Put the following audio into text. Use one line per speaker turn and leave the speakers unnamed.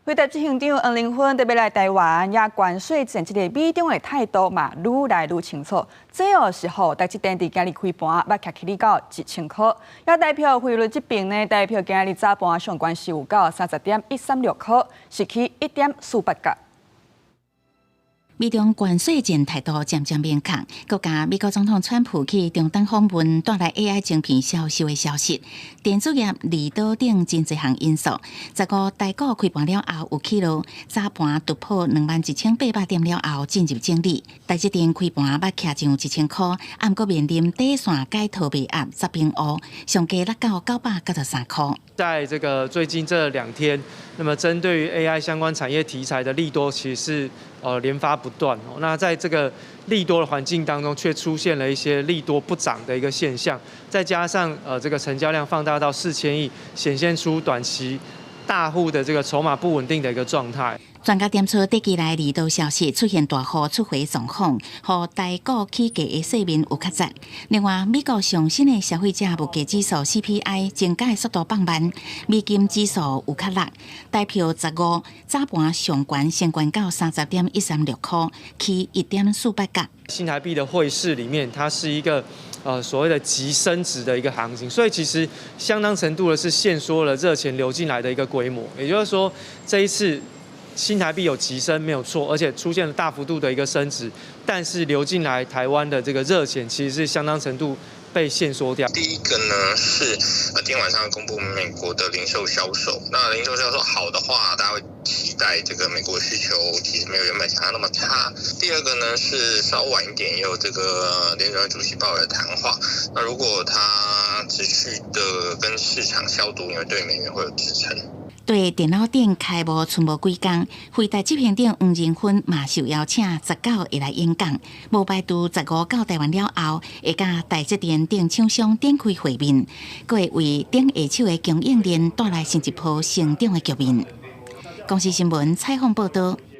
輝達執行長黃仁勳特別來台灣，也關稅戰這个美中的態度嘛，愈來愈清楚。這哦是予台積電佇今日開盤，捌徛起到1000箍。也台票匯率這邊呢，台票今日早盤上懸是有到30.136箍，是起1.48角。
美中關稅戰態度漸漸明確，閣加美國總統川普去中東訪問帶來 AI 晶片銷售的消息，電子業利多等真濟項因素，15台股開盤了後有起落，早盤突破21,800點了後進入整理，台積電開盤捌徛上1000箍，毋過面臨短線解套賣壓十平烏，上低落到993箍。
在這個最近這2天，那麼針對於 AI 相關產業題材的利多，其實是連發不斷。那在這個利多的環境當中，卻出現了一些利多不漲的一個現象，再加上這個成交量放大到4000億，顯現出短期大戶的這個籌碼不穩定的一個狀態。
專家點出，短期內利多消息出現大戶出回狀況，予台股起價的勢面有較窄。另外，美國上新的消費者物價指數 CPI 增加的速度放慢，美金指數有較落。台票15早盤上懸先懸到30.136箍，起1.48角。
新台幣的匯市裡面，它是一個所謂的急升值的一個行情，所以其實相當程度的是限縮了熱錢流進來的一個規模。也就是說，這一次新台幣有急升沒有錯，而且出現了大幅度的一個升值，但是流進來台灣的這個熱錢其實是相當程度被限縮掉。
第一個呢是今天晚上公布美國的零售銷售，那零售銷售好的話，大家會期待這個美國需求其實沒有原本想象那麼差。第二個呢是稍晚一點也有這個聯準會主席鮑爾的談話，那如果他持續的跟市場消毒，因為對美元會有支撐。
對電腦展開幕賰無幾工，輝達執行長黃仁勳嘛受邀請19會來演講，無排除十五到台灣了後，會佮台積電等廠商展開會面，閣會為頂下手的供應鏈帶來新一波成長的局面。公視新聞採訪報道。